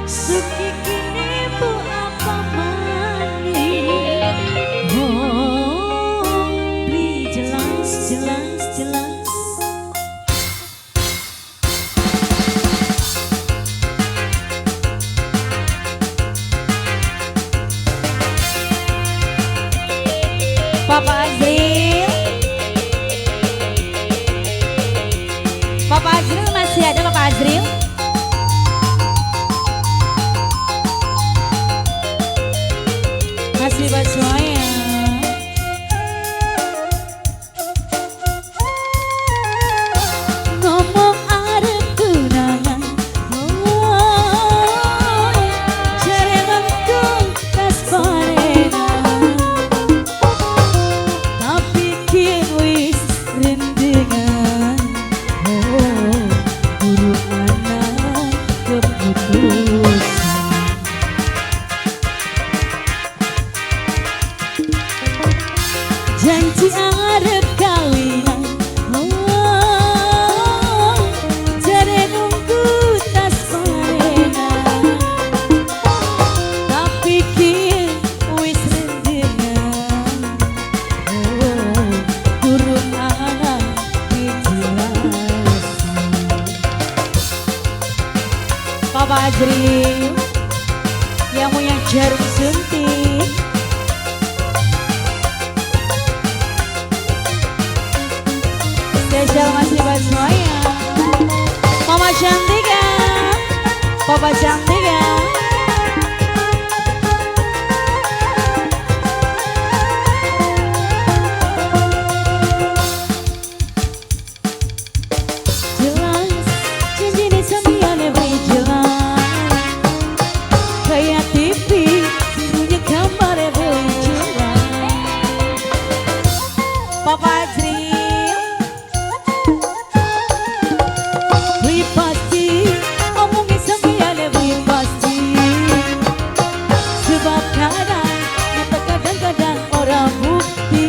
Suki kini bu apa maning. Oh, beli jelas jelas jelas. Papa Azril, Papa Azril masih ada Papa Azril? Masih buat semuanya. Ngomong arep tunangan, oh, jare mengku tas parenan. Tapi kien wis rendengan, oh, guru anak keputusan. Janji arep kawinan, oh, jare nunggu tas parenan. Tapi kien wis rendengan, oh, durung ana kejelasan. Papa Azril yang punya jarum suntik. Spesial masih buat semuanya. Mama cantik ya, Papa cantik ya. Jelas janjine sampeyan beli jelas. Kayak TV sing punya gambar beli jelas. Papa Azril, Beli pasti omongin sampeyan beli pasti. Sebab kadang nyata kadang-kadang orang bukti.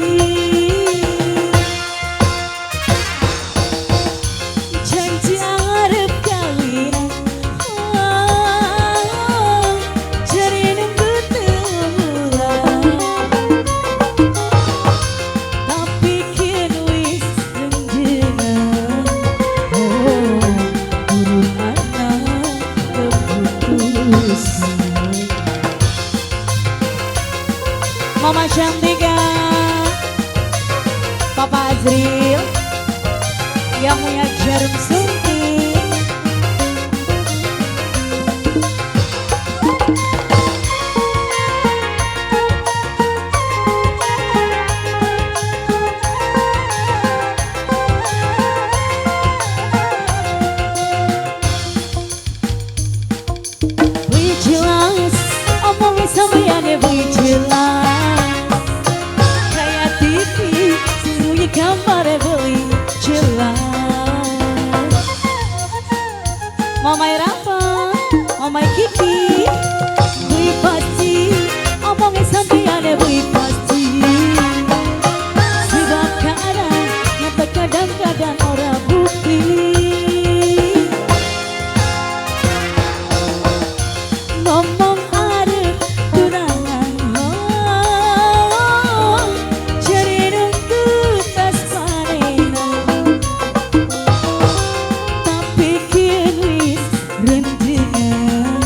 Janji arep kawinan, oh, jare nunggu 3 bulan. Tapi kien wis rendengan, oh, durung ana keputusan. Mama cantik ya, Papa Azril yang punya jarum suntik. Beli jelas, omongin sampeyan beli jelas. Kayak TV, sing punya gambar beli jelas. Mama Rafa, Mama Kiki, Beli pasti, omongin sampeyan beli pasti. Sebab kadang, nyata kadang-kadang orang bukti. Ngomong arep tunangan, oh, jare nunggu tas parenan. Tapi kien wis rendengan,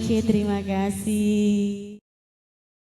Oke, terima kasih.